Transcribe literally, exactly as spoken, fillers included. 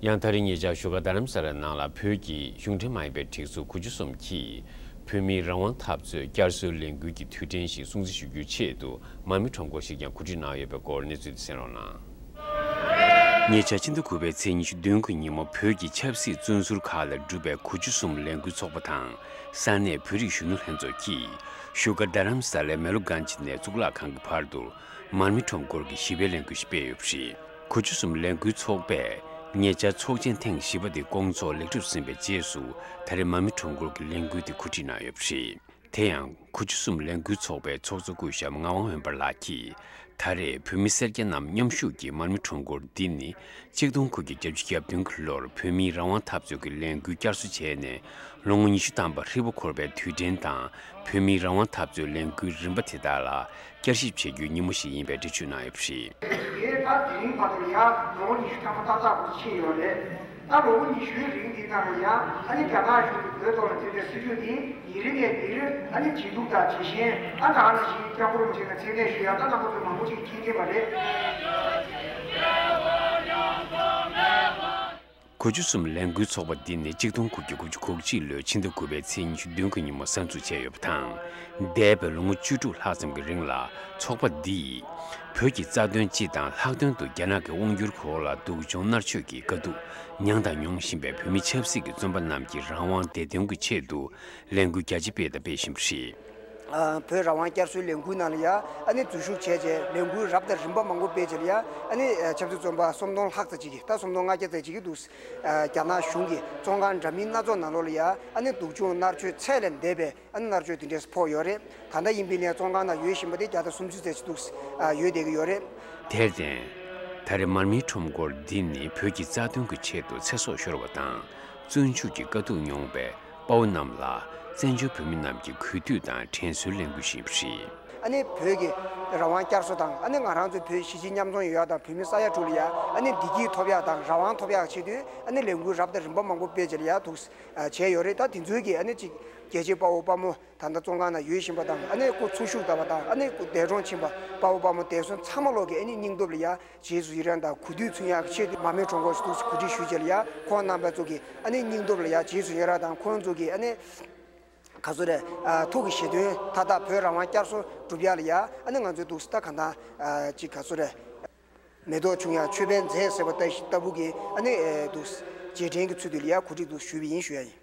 ཡང་ད་རིང་ཉེ་ཆར་བཞུགས་སྒར་རྡ་རམ་ས་ལའི་ནང་ལ་བོད་ཀྱི་གཞུང་འབྲེལ་མ་ཡིན་པའི་སྒྲིག་འཛུགས་དགུ་བཅུ་གསུམ་གྱིས་བོད་མིའི་རང་དབང་འཐབ་རྩོད་བསྐྱར་གསོའི་ལས་འགུལ་གྱི་དུས་དྲན་ཞིག་སྲུང་བརྩི་ཞུ་རྒྱུའི་ཆེད་དུ་མར་མེ་ཁྲོམ་སྐོར་ཞིག་ཀྱང་གོ་སྒྲིག་གནང་ཡོད་པའི་སྐོར་གནས་ཚུལ་དེ་གསན་རོགས་གནང་། ཉེ་ཆར་ཕྱི་ཟླ་དགུ་པའི་ཚེས་ཉི་ཤུ་བདུན་གྱི་ཉིན་མོ་བོད་ཀྱི་ཆབ་སྲིད་བཙོན་ཟུར་ཁག་ལས་གྲུབ་པའི་དགུ་བཅུ་གསུམ་ལས་འགུལ་ཚོགས་པ་དང་ས་གནས་བོད་རིགས་གཞོན་ནུ་ལྷན་ཚོགས་ཀྱིས་བཞུགས་སྒར་རྡ་རམ་ས་ལའི་མེ་ལོ་གྷན་ཇི་ནས་གཙུག་ལག་ཁང་གི་བར་དུ་མར་མེ་ཁྲོམ་སྐོར་གྱི་ཞི་བའི་ལས་འགུལ་ཞིག་སྤེལ་ཡོད་པ་རེད། དགུ་བཅུ་གསུམ་ལས་འགུལ་ཚོགས་པས་ཉེ་ཆར་ཚོགས་ཆེན་ཐེངས་བཞི་པ་དེ་སྐོང་ཚོགས་ལེགས་གྲུབ་ཟིན་པའི་རྗེས་སུ་ད་རེས་མར་མེ་ཁྲོམ་སྐོར་གྱི་ལས་འགུལ་དེ་གོ་སྒྲིག་གནང་ཡོད་པ་རེད། དེ་ཡང་དགུ་བཅུ་གསུམ་ལས་འགུལ་ཚོགས་པའི་ཚོགས་གཙོ་སྐུ་ཞབས་ངག་དབང་འོད་འབར་ལགས་ཀྱིས་ད་རེས་བོད་མི་སེར་སྐྱ་རྣམས་མཉམ་ཞུགས་ཀྱིས་མར་མེ་ཁྲོམ་སྐོར་འདི་ནི་ཆིག་སྟོང་དགུ་བརྒྱ་བརྒྱད་ཅུ་གྱ་བདུན་གྱི་ལོར་བོད་མིའི་རང་དབང་འཐབ་རྩོད་ཀྱི་ལས་འགུལ་བསྐྱར་གསོ་བྱས་ནས་ལོ་ངོ་ཉི་ཤུ་ཐམ་པ་ཧྲིལ་པོ་འཁོར་བའི་དུས་དྲན་དང་། བོད་མིའི་རང་དབང་འཐབ་རྩོད་ལས་འགུལ་རིམ་པ་དེ་དག་ལ་བསྐྱར་ཞིབ་བྱེད་རྒྱུའི་ཉིན་མོ་ཞིག་ཡིན་པའི་འགྲེལ་བརྗོད་གནང་ཡོད་པ་རེད། དེ་ད་དེ་རིང་བར་དུ་ཡང་ལོ་ངོ་ཉི་ཤུ་ཐམ་པ་ཏག་ཏག་འགོར་ཕྱིན་ཡོད་རེད། ད་ལོ་ངོ་ཉི་ཤུའི་རིང་འདིའི་ནང་ལ་ཡང་ཨ་ནི་རྒྱ་ནག་གཞུང་གིས་བོད་ཐོག་ལ་བྱས་པའི་སྲིད་བྱུས་འདི་ཉིན་རེ་ནས་ཉིན་རེར་ཨ་ནི་ཇེ་སྡུག་དང་ཇེ་ཞན། ཨ་ད་ནང་བཞིན་སྐྱབས་མགོན་རིན་པོ་ཆེ་ལ་མཚན་སྨད་ཞུ་ཡག་ད་རྣམ་པ་ཚོས་མང་པོ་ཅིག་མཁྱེན་གྱི་མ་རེད། དགུ་བཅུ་གསུམ་ལས་འགུལ་ཚོགས་པ་འདི་ནི་ཆིག་སྟོང་དགུ་བརྒྱ་དགུ་བཅུ་གོ་གཅིག་ལོའི་ཕྱི་ཟླ་དགུ་པའི་ཚེས་ཉི་ཤུ་བདུན་གྱི་ཉིན་མོ་གསར་འཛུགས་བྱས་ཡོད་པ་དང་། འདས་པའི་ལོ་ངོ་བཅུ་དྲུག་ལྷག་ཙམ་གྱི་རིང་ལ་ཚོགས་པ་འདིས་བོད་ཀྱི་རྩ་དོན་སྤྱི་དང་ལྷག་དོན་དུ་རྒྱ་ནག་གི་དབང་སྒྱུར་འོག་ལ་སྡུག་སྦྱོང་མནར་གཅོད་ཀྱི་དཀའ་སྡུག་མྱངས་དང་མྱོང་བཞིན་པའི་བོད་མི་ཆབ་སྲིད་ཀྱི་བཙོན་པ་རྣམས་ཀྱི་རང་དབང་བདེ་དོན་གྱི་ཆེད་དུ་ལས་འགུལ་རྒྱ་ཆེ་སྤེལ་དང་སྤེལ་བཞིན་པ་རེད། ཨ། བོད་རང་དབང་བསྐྱར་གསོའི་ལས་འགུལ་ནང་ལ་ཡ་ཨ་ནི་འཛུལ་ཞུགས་བྱས་རྗེས་ལས་འགུལ་རབ་དང་རིམ་པ་མང་པོ་སྤེལ་རྗེས་ལ་ཡ་ཨ་ནི་ཨ་ཆབ་སྲིད་བཙོན་པ་སུམ་སྟོང་ལྷག་ཙམ་ཅིག་གིས་ད་སུམ་སྟོང་ལྔ་བརྒྱ་ཙམ་ཅིག་གིས་འདུག་ཨ་རྒྱ་ནག་གཞུང་གིས་བཙོན་ཁང་འདྲ་མིན་སྣ་ཚོགས་ནང་ལོགས་ལ་ཡ་ཨ་ནི་སྡུག་སྦྱོང་མནར་གཅོད་ཚད་ལས་འདས་པའི་ཨ་ནི་མནར་གཅོད་དེ་འདྲས་ཕོག་ཡོད་རེད། ད་ལྟ་ཡིན་པའི་ནས་བཙོན་ཁང་ནང་ཡོད་བཞིན་པ་དེ་བརྒྱ་དང་སུམ་ཅུ་ཙམ་ཅིག་འདུག་ཨ་ཡོད་བསྡད་ཀྱི་ཡོད་རེད། དེར་བརྟེན། ད་རེས་མར་མེའི་ཁྲོམ་སྐོར་འདི་ནི་བོད་ཀྱི་རྩ་དོན་གྱི་ཆེད་དུ་ཚེ་སྲོག་ཤོར་བ་དང་། བཙོན་འཇུག་གི་དཀའ་སྡུག་མྱོང་བའི་དཔའ་བོ་རྣམས་ལ་བཙན་བྱོལ་བོད་མི་རྣམས་ཀྱི་གུས་འདུད་དང་དྲན་གསོའི་ལས་འགུལ་ཞིག་ཡིན་པ་རེད། ཨ་ནི་བོད་ཀྱི་རང་དབང་བསྐྱར་གསོ་དང་ཨ་ནི་ང་རང་ཚོའི་བོད་གཞིས་བྱེས་མཉམ་འཛོམས་ཡོང་ཡག་དང་བོད་མི་ས་ཡ་དྲུག་ལ་ཡ་ཨ་ནི་བདེ་སྐྱིད་ཐོབ་ཡག་དང་རང་དབང་ཐོབ་ཡག་ཆེད་དུ་ཨ་ནི་ལས་འགུལ་རབ་དང་རིམ་པ་མང་པོ་སྤེལ་བྱས་ལ་ཡ་འདུག་བྱས་ཡོད་རེད། ད་དེ་ཚོའི་གི་ཨ་ནི་ཅིག་རྒྱལ་གཅེས་དཔའ་བོ་དཔའ་མོ་ད་ལྟ་བཙོན་ཁང་ནང་ཡོད་བཞིན་པ་དང་ཨ་ནི་སྐུ་འཚོ་བཞུགས་བཏང་བ་དང་ཨ་ནི་སྐུ་འདས་གྲོངས་ཕྱིན་པ་དཔའ་བོ་དཔའ་མོ་འདས་གསོན་ཚང་མ་ལོག་གི་ཨ་ནི་སྙིང་སྟོབས་ལ་ཡ་རྗེས་སུ་ཡི་རང་དང་གུས་འདུད་མཚོན་ཡག་གི་ཆེད་དུ་མར་མེ་ཁྲོམ་སྐོར་ཞིག་འདུག་གོ་སྒྲིག་ཞུས་བྱས་ལ་ཡ་ཁོང་རྣམ་པ་ཚོ་གི་ཨ་ནི་སྙིང་སྟོབས་ལ་ཡ་རྗེས་སུ་ཡི་རང་དང་ཁོང་ཚོ་གི་ཨ་ནི་ག་ཚོད་རེད། ཨ་ཐུགས་ཀྱི་བཞེད་དོན་མཐའ་དག་བོད་རང་དབང་བསྐྱར་གསོ་སྒྲུབ་ཡག་ལ་ཡ་ཨ་ནི་ང་ཚོས་འདུག་ད་ག་ད་ཨ་ཅིག་ག་ཚོད་རེད། མེ་ཏོག་ཆུང་ཡང་མཆོད་པའི་རྫས་ཟེར་བ་ལྟ་ཞིག་ལྟ་བུ་གི་ཨ་ནི་ཨེ་འདུག་རྗེས་དྲན་གྱི་ཚུལ་དུ་ལ་ཡ་གོ་སྒྲིག་འདུག་ཞུས་པ་ཡིན་ཞུ་ཡ་ཡིན།